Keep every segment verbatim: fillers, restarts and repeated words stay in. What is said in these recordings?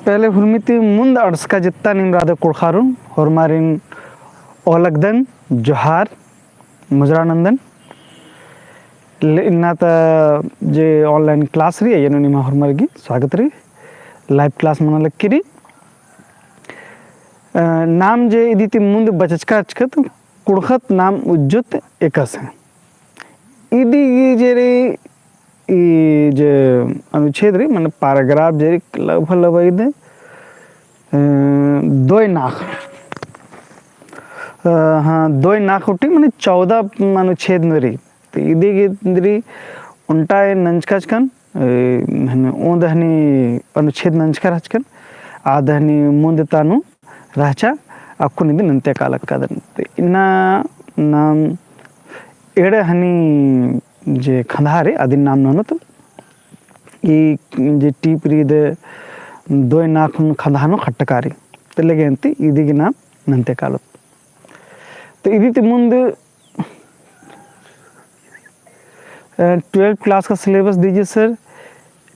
पहले हुरमी ती मुन्द अंड़सका जित्ता नीम रअदर कुँड़ुख़ारिन, होरमारिन ओलगदन, जोहार, मुजरा नन्दन। ले इन्ना ता जे online class रई, अइय्या नू निमा होरमर गे स्वागत रई। Live class मना लगी रई। अ, नाम जे इदी ती मुन्द बचचका रहचकत, कुँड़ुख़त नाम उज्जोत एकासे। इदी जे रई, ई जे अनुच्छेद रई, माने paragraph जे रई, लगभग लगभग इदे, अ, दोय नाख़, अ, हाँ, दोय नाख़ उठी, माने चौदह अनुच्छेद नू रई। तो इदी गे इन्द्री ओन्टा नंजका रहचकन, ए, हने, ओन्द हने अनुच्छेद नंजका रहचकन, आद हने मुन्द ता नू रहचा, अक्कुन इदी नन्ते काला लगदन। तो इन्ना नाम एंड़ हने जे खंदहा रई, अदिन नाम ननोत। ई जे टीप रई इदे दोय नाख़ खंदहा नू खट्टका रई। तो लेगे अन्ती इदी गे नाम नन्ते कालोत। तो इदी ती मुन्द अ, twelfth class का syllabus दीजिए sir।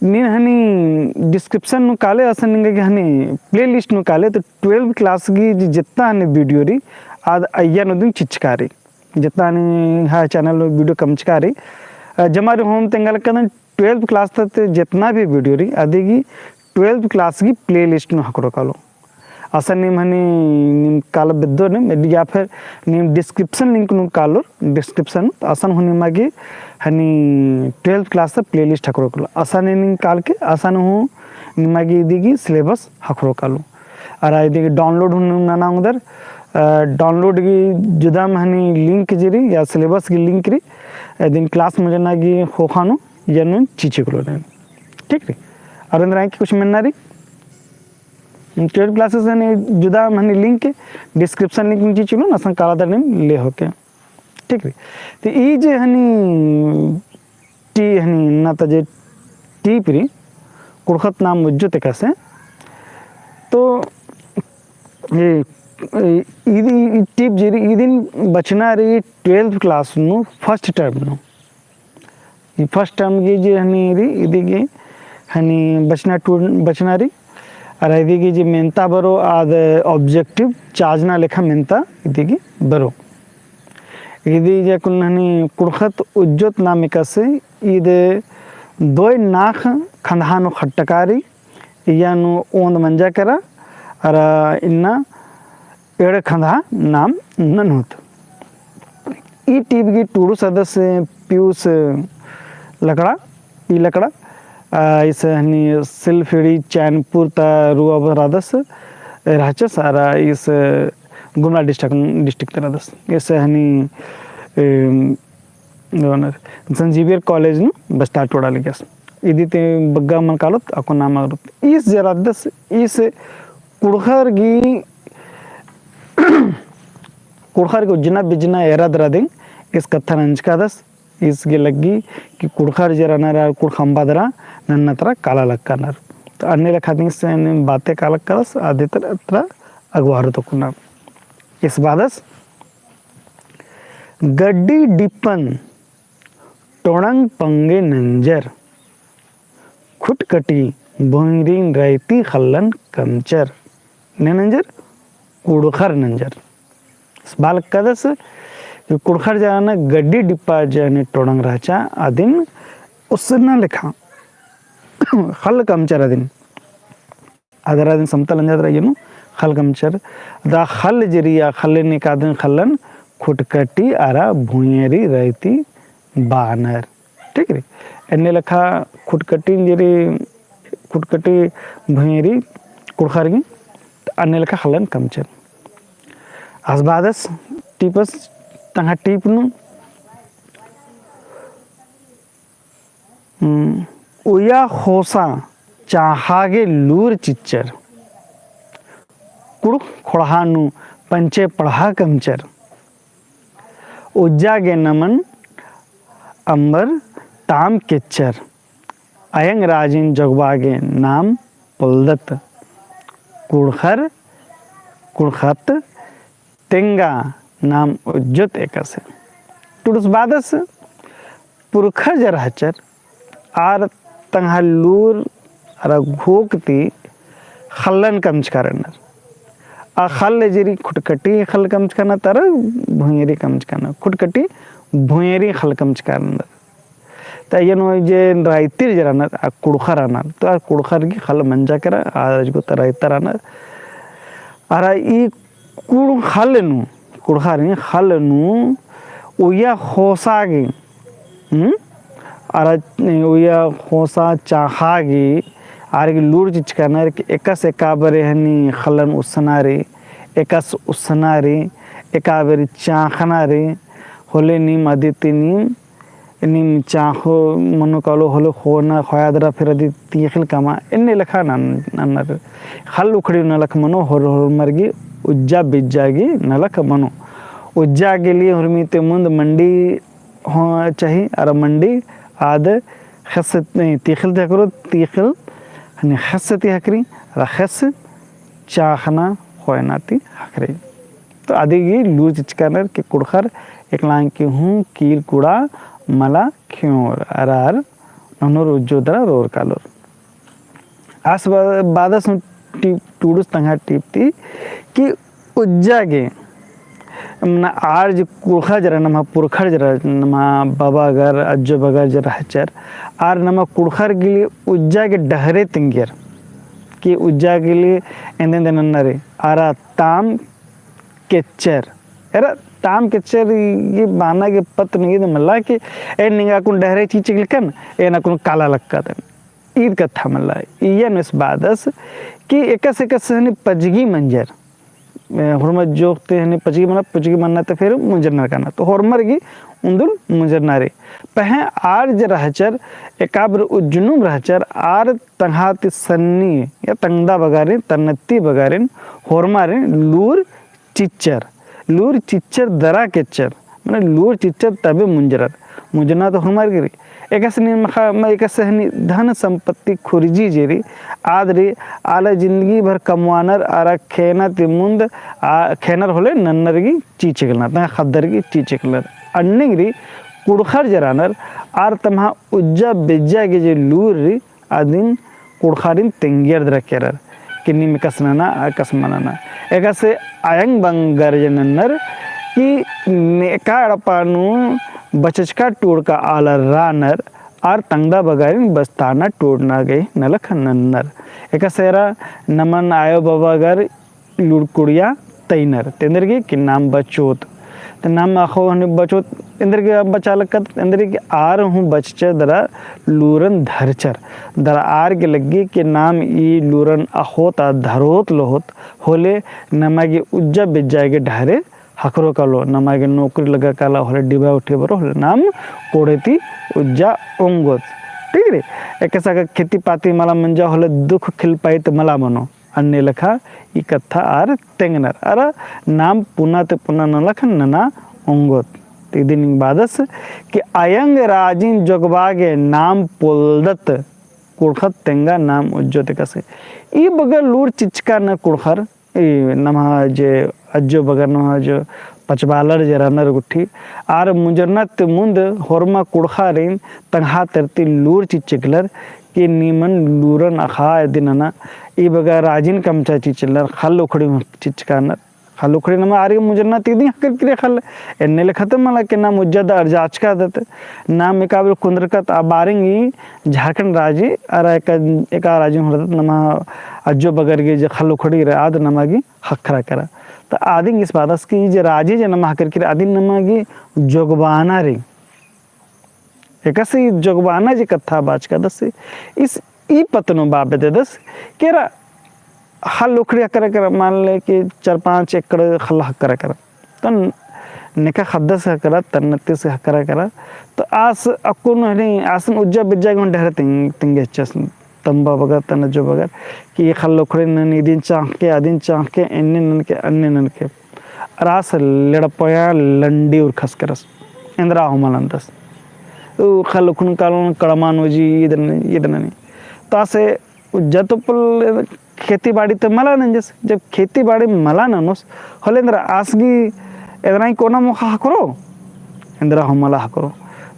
नीन हनी description नू काले, असन निंगा गे हनी playlist नू काले, तो twelfth class की जि-, जितना हनी video रई, आद अइय्या नू दिम चिचका रई। जितना हनी हा channel नू video कमचका रई। अ, जमा रई होम तेंगा लगदन twelfth class तक जितना भी video रई, अदी गे twelfth class की playlist नू हकड़ो कालो। असन नीम हनी नीम काला बेद्दो नीम, या फिर नीम description link नू कालोर, description, असन हूँ निमा गे हनी twelfth class ता playlist हकड़ो कालो। असन नीम काल के, असन हूँ निमा गे इदी गे syllabus हकड़ो कालो। अरा इदी गे download हूँ नीम नना ओंगदर, अ, download गे जुदाम हनी link जे रई या syllabus गे link रई, इदिन class मजना गे ख़ोख़ा नू, अइय्या नू चिचकलो नीम। ठीक रई? अरा एन्देर आंय की कुछ मेन्ना रई? twelfth classes हनी जुदा हनी link, description link नू चिचकलो, असन कालादर नीम ले होके। ठीक रई। तो ई जे हनी टी हनी ना ता जे टीप रई, कुँड़ुख़त नाम उज्जोत एकासे। तो ए, ए, इदी, ई टीप जे रई, इदिन बचना रई twelfth class नू first term नू। ई first term गे जे हनी रई, इदी गे हनी बचना टू, बचना रई। अरा इदी गे जे मेन्ता बरो आद objective चाजना लेखा मेन्ता इदी गे बरो। इदी जे कुन हनी कुँड़ुख़त उज्जोत नाम एकासे, इदे दोय नाख़ खंदहा नू खट्टका रई, अइय्या नू ओन्द मंजा केरा, अरा इन्ना एंड़ खंदहा नाम ननोत। ई टीप गे टूड़ुस रअदस पियूस लकड़ा, ई लकड़ा, आ, ईस हनी सिलफेड़ी चैनपुर ता रअदस, रहचस, अरा ईस गुमला district, district ता रअदस। ईस हनी, ए, जौन Xavier College नू बस्ता टोड़ा लगियस। इदी ती बग्गे मल कालोत, अक्कु नाम अगरोत। ईस जे रअदस, ईस कुँड़ुख़र गे, कुँड़ुख़र गे उज्जना बिज्जना एरा दरा दिम, ईस कत्था नंजकादस, ईस गे लग्गी कि कुँड़ुख़र जे रअनर, कुँड़ुख़ अम्बा दरा, नन्ना तरा काला लक्कानर। तो अन्ने लेखा दिम ईस बाते काला लक्कादस, आदि तरा, तरा अगवारो तो कुना। ईस बादस, गड्डी डिप्पन टोड़ंग पंगे नंजर, खुटकटी भुइंरिन रैती ख़ल्लन कमचर। ने नंजर, कुँड़ुख़र नंजर। बाल कदस कि कुँड़ुख़र जे रअनर गड्डी डिप्पा जे हनी टोड़ंग रहचा, अदिन उसना लेखा ख़ल्ल कमचर अदिन। अदरा दिन समतल अंजर अदरा येनु ख़ल्ल कमचर। दा ख़ल्ल जे रई आ ख़ल्ल निकादन ख़ल्लन खुटकटी अरा भुइंरी रैती बानर। ठीक रई। एन्ने लेखा खुटकटी जे रई, खुटकटी भुइंरी कुँड़ुख़र गे, अन्ने लेखा ख़ल्लन कमचर। आस बादस टीपस तंग्है टीप नू हम्म, उया ख़ोसा चाहा गे लूर चिच्चर। कुँड़ुख़ ख़ोंड़हा नू पंचे पड़हा कमचर। उज्जा गे नमन अम्बर ताम केच्चर। अयंग राजिन जोगबा गे नाम पोल्दत। कुँड़ुख़र, कुँड़ुख़त तेंगा नाम उज्जोत एकासे। टुड़ुस बादस पुरखर जे रहचर आर तंग्है लूर अरा घोख ती ख़ल्लन कमचका रअनर। आ ख़ल्ल जे रई खुटकटी ख़ल्ल कमचका रअनर, तरा भुइँयरी कमचका रअनर, खुटकटी भुइँयरी ख़ल्ल कमचका रअनर। त अइय्या नू जे राइतर जे रअनर, आ कुँड़ुख़र रअनर, त आ कुँड़ुख़र गही ख़ल्ल मंजा केरा, आ अजगो त राइतर रअनर। अरा ई कुँड़ुख़र नू, कुँड़ुख़र गही ख़ल्ल नू उइय्या ख़ोसा गही, हम्म? अरा उइय्या ख़ोसा चाँख़ा गही, आर गही लूर चिचका रअनर कि एकासे एका बारी हनी ख़ल्लन उसना रई, एकासे उसना रई, एका बारी चाँख़ना रई, होले नीम अदिती नीम नीम चाँख़ो मनो कालो होले ख़ोना ख़ोया दरा फिर अदी तीख़िल कमा एन्ने लेखा नन-, नन्नर। ख़ल्ल उखड़ी नलख मनो होर-, होरमर गही उज्जा बिज्जा गही नलख मनो। उज्जा के लिए हुरमी ती मुन्द मंडी हो चाही, अरा मंडी आद ख़ेस्स ती तीख़िल ती ख़क्खरो, तीख़िल हनी ख़ेस्स ती ख़क्खरी, अरा ख़ेस्स चाँख़ना ख़ोयना ती ख़क्खरी। तो अदी गही लूर चिचका रअनर कि कुँड़ुख़र एकलांग की हूँ कील कुड़ा मला ख़ियोर अरा आर ननोर उज्जो दरा रोर कालोर। आस बा-, बादस हूँ टीप, टूड़ुस तंग्हा टीप ती कि उज्जा गे, मना आर जे कुँड़ुख़र जे रअनर, नमा पुरखर जे रअनर, नमा बबगर, अज्जो बगर जे रहचर, आर नमा कुँड़ुख़र गही उज्जा गे डहरे तिंगियर, कि उज्जा गही एन्देर एन्देर नन्ना रई, अरा ताम केच्चर। एरा ताम केच्चर ई बाना गे पत्त निंग्है ईद मला कि ए निंगा कुन डहरे चिचकलकन, एन अक्कुन काला लक्कादन। ईद कत्था मला। इय्या नू इस बादस कि एकासे एकासे हनी पजगी मंजर। ए, होरमा जोख ती हनी पजगी मना, पजगी मन्ना ती फिर मुंजरनर काना। तो होरमर गही उन्दुल मुंजरना रई। पहें आर जे रहचर, एका बारी उज्जनुम रहचर, आर तंग्हा ती सन्नी या तंगदा बगारिन, तन्नती बगारिन, होरमारिन लूर चिच्चर, लूर चिच्चर दरा केच्चर, मने लूर चिच्चर तबे मुंजरर, मुंजरना तो होरमर गही रई। एकासे नीम ख़ा-, म-, एकासे हनी धन संपत्ति खुरजी जे रई, आद रई, आला जिंदगी भर कमवानर अरा खेअना ती मुन्द, आ, खेअनर होले नन्नर गही चिचकलनर, तंग्हा ख़द्दर गही चिचकलनर। अन्नेम रई कुँड़ुख़र जे रअनर, आर तम्हा उज्जा बिज्जा गही जे लूर रई, अदिन कुँड़ुख़ारिन तेंगियर दरा केरर, कि नीम एकासे नना, एकासे मल नना। एकासे अयंग बंगर जे नन्नर, कि नेका एड़पा नू बचचका टूड़का आलर रअनर, आर तंगदा बगारिन बचताना टूड़ना गही नलख नन्नर। एकासे एरा नमन आयो बबागर लूर कुड़िया तइनर, तेंदर गे कि नाम बचोत। त नाम अख़ो हनी बचोत, एन्देर गे बचा लक्कत, एन्देर गे आर हूँ बचचर दरा लूरन धरचर। दरा आर गे लग्गी कि नाम ई लूरन अख़ोत आ धरोत लोहोत, होले नमा गे उज्जा बिज्जा गे डहरे ख़क्खरो कालो, नमा गे नौकरी लग्गा काला, होले डिबा उठे बरो, होले नाम कोड़े ती उज्जा ओंगोत। ठीक रई? एकासे का खेती पाती मला मंजा होले दुख खिलपाई त मला मनो। अन्ने लेखा ई कत्था आर तेंगनर। अरा नाम पुना ते पुना नलख नना ओंगोत। ते इदिन बादस कि अयंग राजिन जोगबा गे नाम पोलदत कुँड़ुख़त तेंगा नाम उज्जोत एकासे। ई बगर लूर चिचका न कुँड़ुख़र, ई नम्हा जे अज्जो बगर नम्हा जो पचबालर जे रअनर गुट्ठी, आर मुंजरना ते मुन्द होरमा कुँड़ुख़ारिन तंग्हा तरती लूर चिचकलर, कि नीमन लूरन अख़ा इदिन नना, ई बगर राजिन कमचा चिचलर, ख़ल्ल उखड़ी चिचकानर। ख़ल्ल उखड़ी नमा आर गे मुंजरना ती इदिन ख़क्खरकी रई ख़ल्ल। एन्ने लेखा त मला कि नाम उज्जा दा अरजाचकादत। नाम एका बारी कुन्दरकत आ बारिंग ई झारखंड राजी अरा एका, एका राजी होरदत नमा अज्जो बगर गे जे ख़ल्ल उखड़ी रई आद नमा गे ख़क्खरा केरा। त आदिन इस बादस कि ई जे राजी जे नमा ख़क्खरकी रई आदिन नमा गे जोगबाना रई। एकासे ई जोगबाना जे कत्था बाचकादस, इस ई पत्त नू बआ बेद्ददस, केरा ख़ल्ल उखड़ी ख़क्खरा केरा, मान ले कि चार पाँच एकड़ ख़ल्ल ख़क्खरा केरा। तन नेका ख़द्दस ख़क्खरा, तन्नतिस ख़क्खरा केरा। तो आस अक्कुन हनी, आसन उज्जा बिज्जा गे हूँ डहरे तिंग-, तिंगेचस, तम्बा बगर, तन अज्जो बगर, कि ई ख़ल्ल उखड़ी ननी, इदिन चाँख़के, अदिन चाँख़के, एन्ने ननके, अन्ने ननके। अरा आस लेड़पया लंडी उरखस केरस। एन्दरा हूँ मल नन्दस। ऊ ख़ल्ल उखड़न कालोन कड़मा नोजी ईद ननी, ईद ननी। तो आसे उज्जा तो पल खेती बाड़ी तो मला नंजस। जब खेती बाड़ी मला ननोस, होले एन्दरा आस गी एन्दरा ई कोना मोख़ा ख़क्खरो? एन्दरा हूँ मला ख़क्खरो।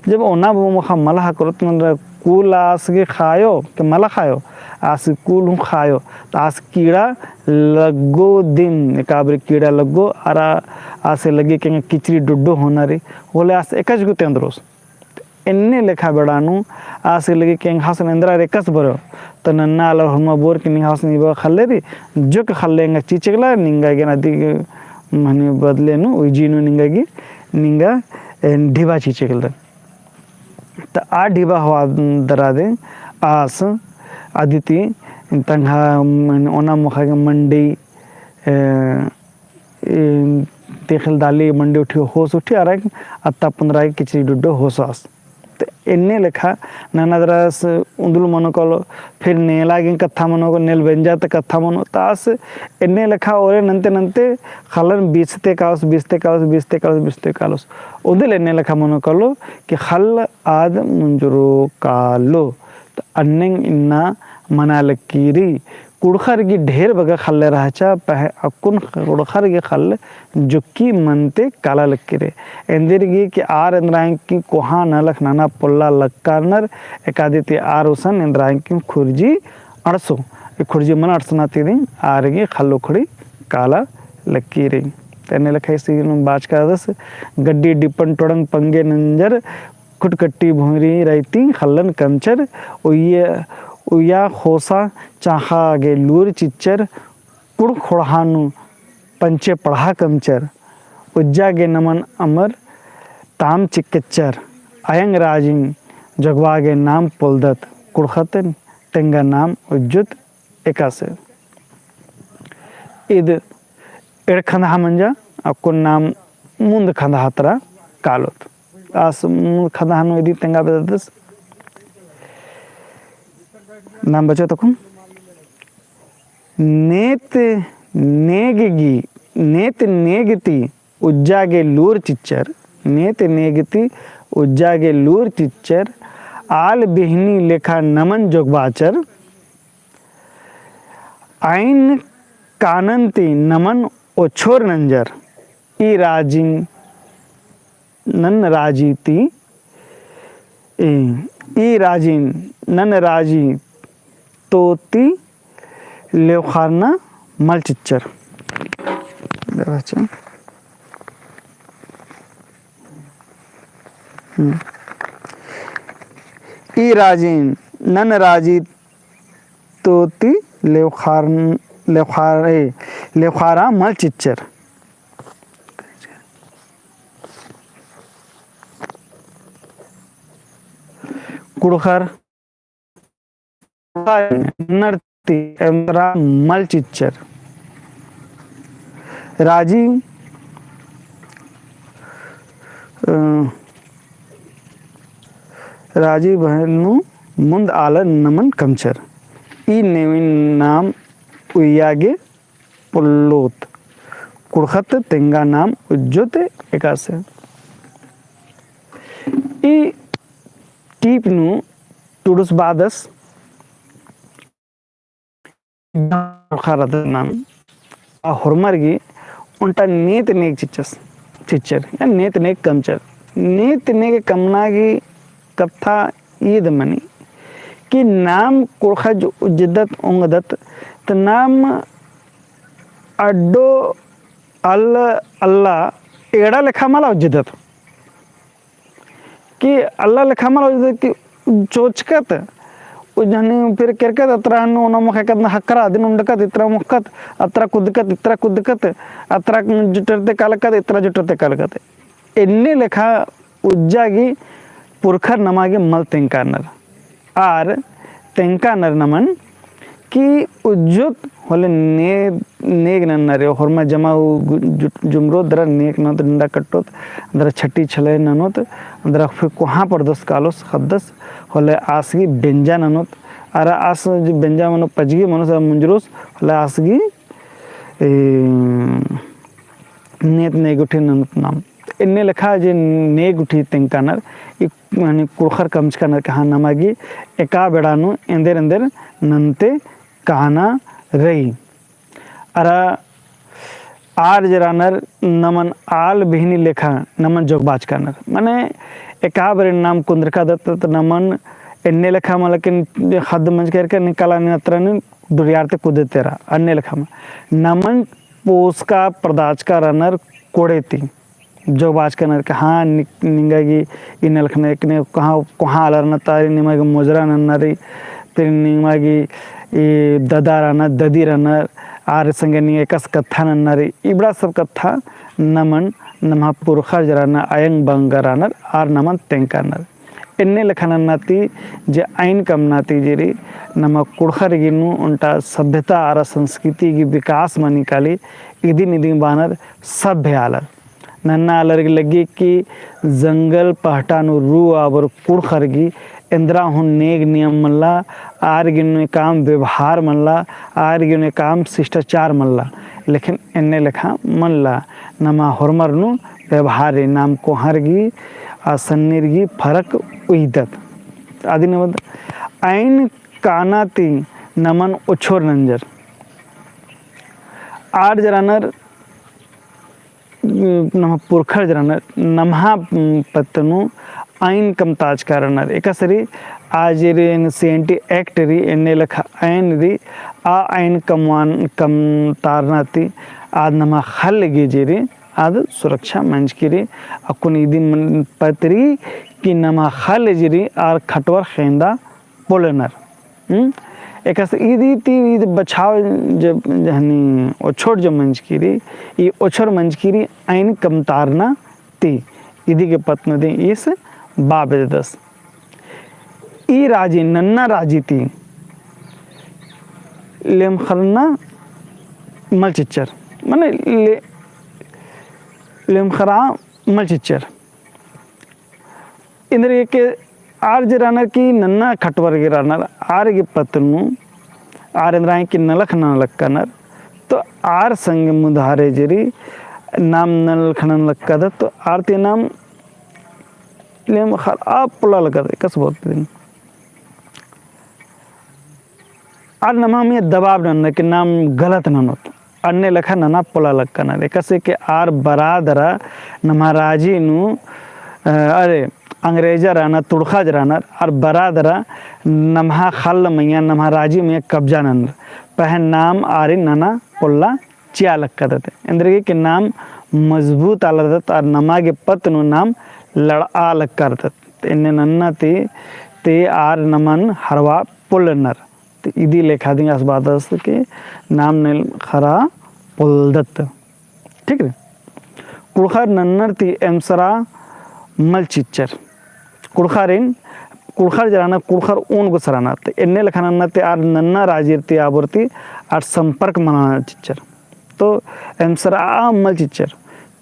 जब ओना मोख़ा मला ख़क्खरो, तो एन्दरा कुल आस गे खायो, के मला खायो, आस कुल हूँ खायो। त आस कीड़ा लग्गो दिन, एका बारी कीड़ा लग्गो, अरा आस लग्गी के किचरी डुड्डो होना रई, होले आस एकाज गो तेंदरोस। एन्ने लेखा बेड़ा नू आस लग्गी के एंग्है आसन एन्दरा रई एकासे बरओ। त नन्ना आलर होरमा बोर के निंग्है आसन इबा खल्ले रई, जो के खल्ले एंगा चिचकला, निंगा गे अदी गे मने बदले नू, उइजी नू निंगा गे, निंगा, ए, ढिबा चिचकला। त आ ढिबा होआ दरा दे आस अदी ती तंग्है मने ओना मोखा गे मंडी, ए, ए, तेखिल दाली मंडी उठी होस उठी, अरा अत्ता पुन्दरा गे किचरी डुड्डो होस आस। त एन्ने लेखा नन्ना दरा आस उन्दुल मनो कालो, फिर नेला गे कत्था मनो, नेल बेंजा ता कत्था मनो, त आस एन्ने लेखा ओरे नन्ते नन्ते खल्लन बिसते कालोस, बिसते कालोस, बिसते कालोस, बिसते कालोस। उन्दुल एन्ने लेखा मनो कालो कि खल्ल आद मुंजरो कालो। त अन्नेम इन्ना मना लक्की रई। कुँड़ुख़र गे ढेर बग्गे खल्ले रहचा, पहें अक्कुन कुँड़ुख़र गे खल्ल जुक्की मनते काला लक्की रई। एन्देरगे कि आर एन्दरा एंग्है कोहा नलख नना पोल्ला लक्कानर, एकादी ती आर उसन एन्दरा एंग्है खुर्जी अंड़सो, ए खुर्जी मल अंड़सना ती दिम आर गे खल्ल उखड़ी काला लक्की रई। त एन्ने लेखा ईस बाचका रअदस, गड्डी डिपन टोड़ंग पंगे नंजर, खुटकट्टी भुइँरी रई ती खल्लन कमचर, उइया, उइया ख़ोसा चाँख़ा गे लूर चिच्चर, कुँड़ुख़ ख़ोंड़हा नू पंचे पड़हा कमचर, उज्जा गे नमन अमर ताम चिक्कचर, अयंग राजिन जोगबा गे नाम पोल्लदत, कुँड़ुख़त तेंगा नाम उज्जुत एकासे। ईद एंड़ खंदहा मंजा, अक्कुन नाम मुन्द खंदहा तरा कालोत। आस मुन्द खंदहा नू इदी तेंगा बेद्ददस। नाम बचोत अक्कुन। नेत नेग गी, नेत नेग ती उज्जा गे लूर चिच्चर, नेत नेग ती उज्जा गे लूर चिच्चर, आल बिहनी लेखा नमन जोगबाचर, आइन कानन ती नमन ओछोर नंजर, ई राजिन नन राजी ती, ई, ई राजिन नन राजी तो ती लेवखारना मल चिच्चर। हम्म। ई राजिन नन राजी तो ती लेवखार, लेवखार, ए, लेवखारा मल चिच्चर। कुँड़ुख़र नर ती एन्दरा मल चिच्चर। राजी, अ, राजी बहन नू मुन्द आलर नमन कमचर। ई नेविन नाम उइया गे पोल्लोत। कुँड़ुख़त तेंगा नाम उज्जोत एकासे। ई टीप नू टुड़ुस बादस कुँड़ुख़र रअदत नाम। आ होरमर गे ओन्टा नेत नेग चिच्चस, चिच्चर, या नेत नेग कमचर। नेत नेग कमना गे कत्था ईद मनी कि नाम कुँड़ुख़ जो उज्जदत ओंगदत, त नाम अड्डो अल-, अल्ला एड़ा लेखा मला उज्जदत। कि अल्ला लेखा मला उज्जदत कि चोचकत, उज्जनी फिर केरकत, अतरा हन्नू ओना मोख़ा कतना हकरा, अदिन उंडकत, इतरा मोख़कत, अतरा कुदकत, इतरा कुदकत, अतरा जुटरते कालकत, इतरा जुटरते कालकत। एन्ने लेखा उज्जा गे पुरखर नमा गे मल तेंकानर। आर तेंकानर नमन कि उज्जोत होले ने-, नेग नन्ना रे, होरमा जमा उ गु-, जु-, जुमरो दरा नेग ननोत, डंडा कट्टोत, दरा छटी छले ननोत, दरा फिर कोहाँ परदस कालोस ख़द्दस, होले आस गे बेंजा ननोत, अरा आस जो बेंजा मनो पजगी मनो सा मुंजरोस, होले आस गे, ए, नेत नेग गुठी ननोत नाम। एन्ने लेखा जे नेग गुठी तेंकानर, ई माने कुँड़ुख़र कमचकानर कहा नमा गे एका बेड़ा नू एन्देर एन्देर नन्ते कहना रई। अरा आर जे रअनर नमन आल बिहनी लेखा नमन जोगबाचकानर। माने एका बेड़ा नाम कुन्दरकादत त नमन एन्ने लेखा मला कि हद मंजकी रई कि निकाला नतरा नी डुरियार ती कुद्दत एरा, अन्ने लेखा मला। नमन पोसका परदाचका रअनर कोड़े ती। जो बाचका रअनर कि हाँ, नि-, निंगा गे ई नलख नना एकने कहाँ, कोहाँ आलर रअनर, तारी निमा गे मोजरा नन्ना रई, फिर निमा गे ई ददा रअनर, ददी रअनर, आर संगे निंगा एकासे कत्था नन्ना रई, इबड़ा सब कत्था नमन, नम्हा पुरखर जे रअनर, अयंग बंग रअनर, आर नमन तेंगका रअनर। एन्ने लेखा नन्ना ती जे अइन कमना ती जे रई, नम्हा कुँड़ुख़र गे नू ओन्टा सभ्यता अरा संस्कृति गे विकास मनी काली, इदिन इदिन बअनर सभ्य आलर। नन्ना आलर गे लग्गी कि जंगल पहटा नू रऊ आबोर कुँड़ुख़र गे एन्दरा हूँ नेग नियम मल्ला, आर गे नू एकअम व्यवहार मल्ला, आर गे नू एकअम शिष्टाचार मल्ला। लेकिन एन्ने लेखा मल्ला, नम्हा होरमर नू व्यवहार रई, नाम कोहर गे आ सन्नीर गे फरक उइदत। अदिन बअदत अइन काना ती नमन ओछोर नंजर। आर जे रअनर, नम्हा पुरखर जे रअनर, नम्हा पत्त नू अइन कमताचका रअनर। एकासे रई, आ जे रई एन सेवेंटी एक्ट रई, एन्ने लेखा अइन रई, आ अइन कमवान, कमतारना ती, आद नम्हा ख़ल्ल गे जे रई, आद सुरक्षा मंजकी रई। अक्कुन इदिन पत्त रई कि नम्हा ख़ल्ल जे रई आर खटवर ख़ेंदा पोल्लनर। हम्म? एकासे इदी ती इद बछाव जे, जे हनी ओछोर जे मंजकी रई, ई ओछोर मंजकी रई अइन कमतारना ती, इदी गे पत्त नू इदिन ईस बआ बेद्ददस। ई राजी, नन्ना राजी ती लेमख़रना मल चिच्चर। मने ले-, लेमख़रा मल चिच्चर। एन्देरगे कि आर जे रअनर कि नन्ना खटवर गे रअनर, आर गे पत्त नू, आर एन्देर कि नलख नना लक्कनर, तो आर संगे मुधारे जे रई नाम नलख नना लक्कदत, तो आर ती नाम लेमख़रा पोल्ला लक्कदत, एकासे बअदत। आर नम्हा मइय्याँ दबाव नन्नर कि नाम गलत ननोत। अन्ने लेखा नना पोल्ला लक्कनर। एकासे कि आर बरादरा नम्हा राजी नू, अ, अरे, अंग्रेजर रअनर, तुड़ख़ाज रअनर, आर बरादरा नम्हा ख़ल्ल मइय्याँ, नम्हा राजी मइय्याँ कब्जा नन्नर। पहें नाम आरिन नना पोल्ला चिआ लक्कदत। एन्देरगे कि नाम मजबूत आलदत आर नमा गे पत्त नू नाम लड़आ लक्कदत। एन्ने नन्ना ती, ती आर नमन हरवा पोल्लनर। तो इदी लेखा दिम आस बअदस कि नाम लेमख़रा पोल्लदत। ठीक रई? कुँड़ुख़र नन्नर ती एमसरा मल चिच्चर। कुँड़ुख़रिन, कुँड़ुख़र जे रअनर, कुँड़ुख़र ओन गुस रअनर। तो एन्ने लेखा नन्ना ती आर नन्ना राजी ती आबोर ती आर संपर्क मना चिच्चर। तो एमसरा मल चिच्चर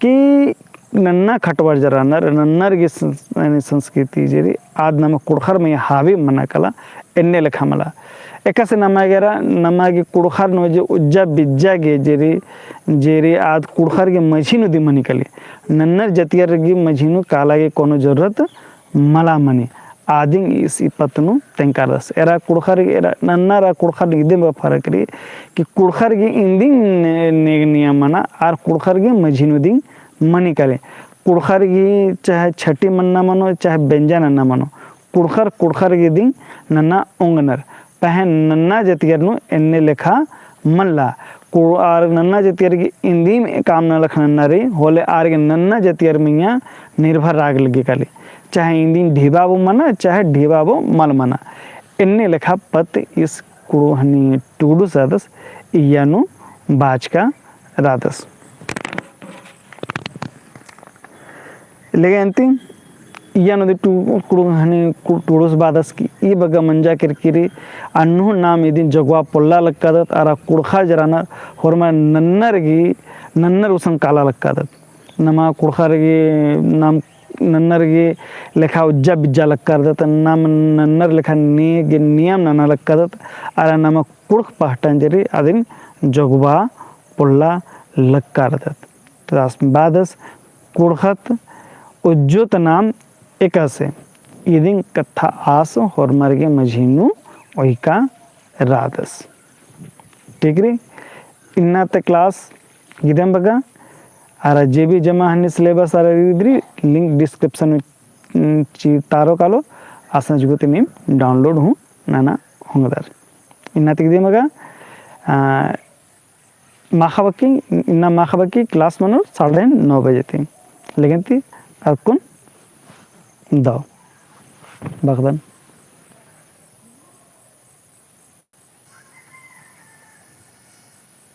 कि नन्ना खटवर जे रअनर, नन्नर गे संस-, यानी संस्कृति जे रई, आद नमा कुँड़ुख़र मइय्याँ हावी मना काला, एन्ने लेखा मला। एकासे नमा गे रा, नमा गे कुँड़ुख़र नू जे उज्जा बिज्जा गे जे रई, जे रई आद कुँड़ुख़र गे मझी नू दिम मनी काली। नन्नर जतियर गे मझी नू काला गे कोनो जरूरत मला मनी। आदिन ईस ई पत्त नू तेंगारदस। एरा कुँड़ुख़र गे, एरा नन्ना अरा कुँड़ुख़र गे इदिम फरक रई कि कुँड़ुख़र गे इन्दिम ने-, नेग नियम मना, आर कुँड़ुख़र गे मझी नू दिम मनी काली। कुँड़ुख़र गे चाहे छटी मन्ना मनो, चाहे बेंजा नन्ना मनो, कुँड़ुख़र, कुँड़ुख़र गे दिम नन्ना ओंगनर। पहें नन्ना जतियर नू एन्ने लेखा मल्ला। कु-, आर नन्ना जतियर गे इन्दिम काम नलख नन्ना रई, होले आर गे नन्ना जतियर मइय्याँ निर्भर रआ लग्गी काली। चाहे इन्दिम ढिबा बओ मना, चाहे ढिबा बओ मल मना। एन्ने लेखा पत्त ईस कुँड़ुख़ हनी टुड़ुस रअदस, इय्या नू बाचका रअदस। लेगे अन्ती इय्या नू दी टु-, कुँड़ुख़ हनी कु-, टुड़ुस बअदस कि ई बग्गे मंजा केरकी रई, अन्नु नाम इदिन जगवा पोल्ला लक्कदत, अरा कुँड़ुख़र जे रअनर होरमर नन्नर गे, नन्नर गुसन काला लक्कदत। नमा कुँड़ुख़र गे नाम नन्नर गे लेखा उज्जा बिज्जा लक्कदत, नाम नन्नर लेखा नेग नियम नना लक्कदत, अरा नमा कुँड़ुख़ पहटन जे रई अदिन जगवा पोल्ला लक्कदत। तो आस बअदस कुँड़ुख़त उज्जोत नाम एकासे, इदिन कत्था आस होरमर गे मझी नू ओइका रअदस। ठीक रई, इन्ना ती class इदिम बग्गे, अरा जे भी जमा हनी syllabus अरा इदरी link description में, उम, चितारो कालो, असन जुगुते नीम download हूँ नना ओंगदर। इन्ना ती दिम गा, आ, माखा बक्की, इन्ना माखा बक्की class मनोर साढ़े नौ बजे ती। लेकिन ती अरकुन दव। बअदन।